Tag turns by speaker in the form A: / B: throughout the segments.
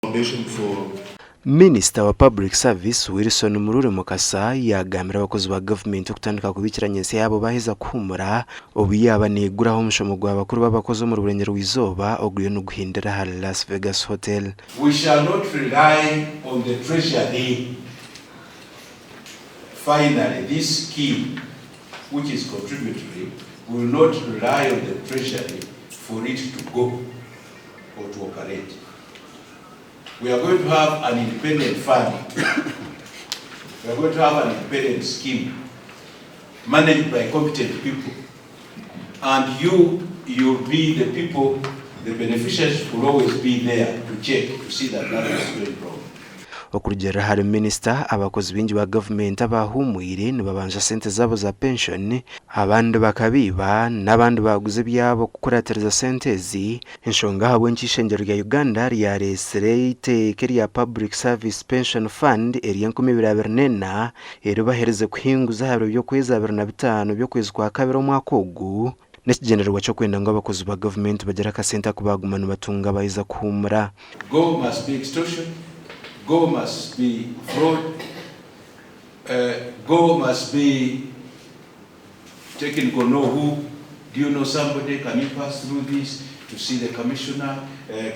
A: Foundation for.
B: Minisita wa Public Service, Wilson Murure Mukasa yaagambira abakozi ba gavumenti okutandika kubiikira nyentsya yaabo baaheza kuhuumura obu yaaba naiguraho omushomo gwa bakuru b'abakozi omuri Burengyerwa-izooba oguriyo niguhindira ahari Las Vegas Hotel.
C: We shall not rely on the treasury Finally, this scheme which is contributory will not rely on the treasury for it to go or to operate. We are going to have an independent fund. We are going to have an independent scheme managed by competent people. And you, you'll be the people, the beneficiaries will always be there to check, to see that nothing is going wrong.
B: Okurugiirira ahari minisita, abakozi baingi ba gavumenti abahuumwire nibabanja sente zaabo za penshoni, abandi bakabiiba n'abandi baaguza ebyabo kukuratiriza sente ezi, enshonga ahabw'enki eishengyero rya Uganda ryareetsire eiteeka erya Public Service Pension Fund ery'enkumi ibiri abiri n'ena eribaherize kuhinguza aha biro by'okwezi 25 by'okwezi kwa kabiri omwaka ogu n'ekigyendererwa ky'okwenda ngu abakozi ba gavumenti bagire akasente aku baaguma nibatunga baheza kuhuumura.
C: Go must be extortion, go must be fraud, go must be technical know who, do you know somebody, can you pass through this to see the commissioner,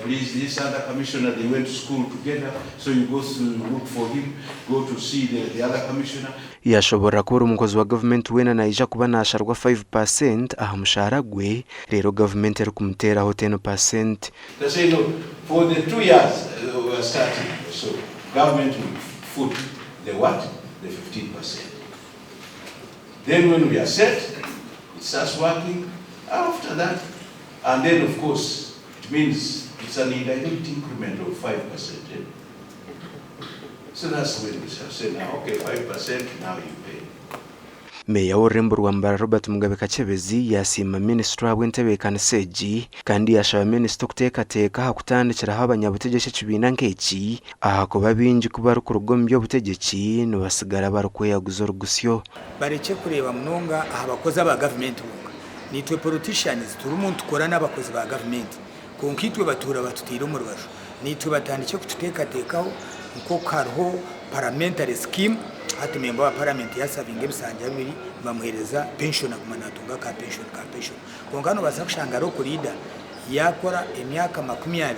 C: please this other commissioner, they went to school together, so you go to look for him, go to see the, the other commissioner.
B: Yashoboorora ku buri mukozi wa gavumenti weena naija kuba naasharwa 5% aha mushaara gwe reero gavumenti erikumuteeraho 10%.
C: They say no, for the 2 years we are starting, so government will foot the what? The 15%. Then when we are set, it starts working. After that, and then of course, it means it's an indirect increment of 5%. Eh? So that's when we shall say now, okay, 5%, now you pay.
B: Meeya w'orurembo rwa Mbarara Robert Mugabe Kakyebezi yasiima minisitule ahabw'entebeekanisa egi kandi yashaba minisita okuteekateeka aha kutandikiraho abanyabutegyeki ekibiina nk'eki ahakuba baingi ku barikuruga omu by'obutegyeki nibasigara barikweyaguza orugusyo.
D: Barekye kureeba munonga aha bakozi aba gavumenti bonka. Naitwe politicians turimu nitukora n'abakozi ba gavumenti kwonka itwe batuura batutaire omu rubaju. Naitwe batandikye kututeekateekaho nk'oku hariho parliamentary scheme, hati member wa parliament yasavinga ebisanja bibiri nibamuheereza pension aguma natunga ka pension ka pension. Kwonka nobaasa kushanga local leader yaakora emyaka 20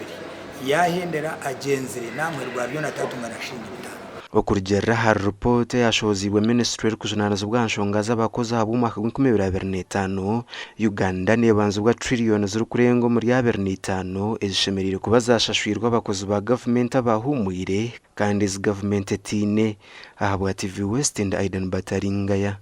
D: yaahendera agyenzire n'aha muheru gwa byona tatunga na shilingi 5.
B: Okurugiirira ahari ripoota eyashohoziibwe minisiture erikujunaanizibwa aha nshonga z'abakozi ahabw'omwaka gw'enkumi ibiri abiri n'etaano, Uganda neebanzibwa tiririyoni zirikurenga omuri 25 ezishemereire kuba zashashwirwe abakozi ba gavumenti abahuumwire kandi ezi gavumenti etaine. Ahabwa TV West ndi Aidan Bataringaya.